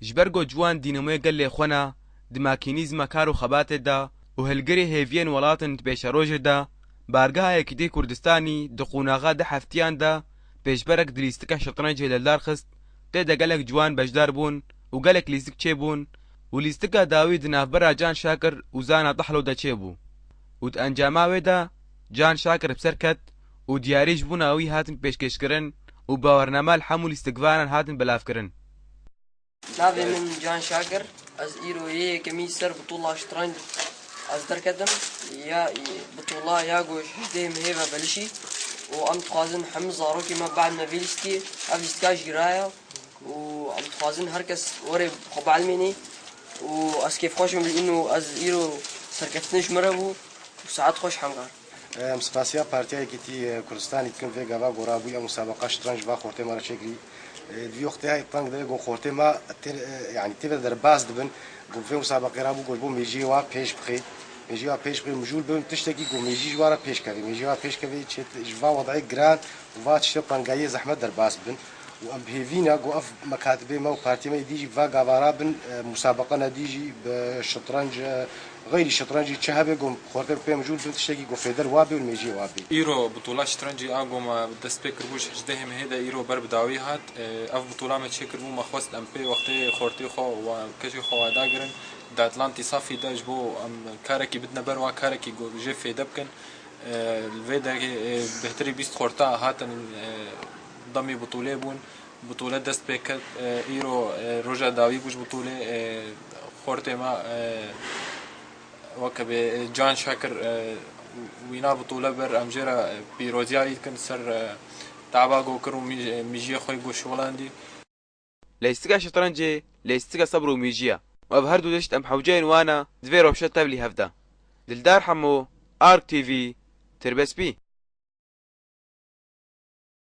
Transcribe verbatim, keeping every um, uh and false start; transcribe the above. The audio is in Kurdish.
Ji ber ku ciwan dînamoyê gelê xwe ne, di makînîzma kar û xebatê de û hilgirê hêviyên welat in di pêşerojê de, Bargeha Yekîtî Kurdistanî di qonaxa du heftiyan de pêşberek di lîstika şetrencê li dar xist, tê de gelek ciwan beşdar bûn û gelek lîstik çêbûn û lîstika dawî di navbera Can Şakir û Zana Tahlo de çêbû û di encama wê de Can Şakir bi ser ket û diyarî ji bona wî hatin pêşkêşkirin û bawername li hemû lîstikvanan hatin belavkirin. Navê min Can Şakir. Ez îro yê yekemî ser bitola şitrenc ez derketim. Ya bitola ya ku ji hejdehê mehê ve belişî û em dixwazin hemû zarokê me bielime vê lîstikê. Ev lîstika jîra ye û em dixwazin her kes were xwe bielmênê û ez kêfxweş im, îno ez îro serkeftin ji min re bû û saet xweş hemgar. Em spasiya Partiya Yekîtî Kurdistanî dikin vê gava gorabûyî ev musabeqa şitrenc va xortê me re çêkirî. Di vî wextê hay teng de go xortê me tê, yanî tê ve derbas dibin. Go vê musabeqê re bû go ji bo mêjiyê wa pêş bixê. Mêjiyê wa pêş bixê, mijûl bibin tiştekî go mêjî ji wa re pêş kevê. Mêjiyê wa pêş kevê çê ji va wedayê giran û va tiştê tengayiyê zehmet derbas bibin. Û em bi hêvî ne ku ev mekatibê me û partiyê me yê dî jî va gava rabin, e, musabeqe ne dî jî bi şitrenc, e, xeyrî şitrenc jî çi hebe ku xortê pê mijûl bin tiştekî ku fêder wa bê û li mêjiyê wa bê. Îro bitola şitrencê a ku me dest pê kiribû ji hejdehê mehê de îro ber bi dawî hat. E, ev bitola me çêkiribû, me xwest em pê wextê xortê xwe û keşê xwe wada girin. Di Atlantî Safî de ji bo em karekî bidine ber wan karekî ku jê fêde bikin. E, li vê derê, e, bêhtirî bîst xorta hatin, e, demê bitûlê bûn. Bitûle dest pê ket, e, îro, e, roja dawî bû ji bitûlê, e, xortê me, e, weke bê, e, Can Şakir, e, wîna bitûle ber em jê re, e, pîroziya wî dikin ser, e, taba go kir û mîj-, e, mijiyê xwe go şixulandî. Leystiga şitrencê, leystiga sebr û mîjiya. Û ev her du tişt em hewceyên wan e, divê rewşe tevlî hev de. Dildar Hemo, Ark T V, Tirbespî.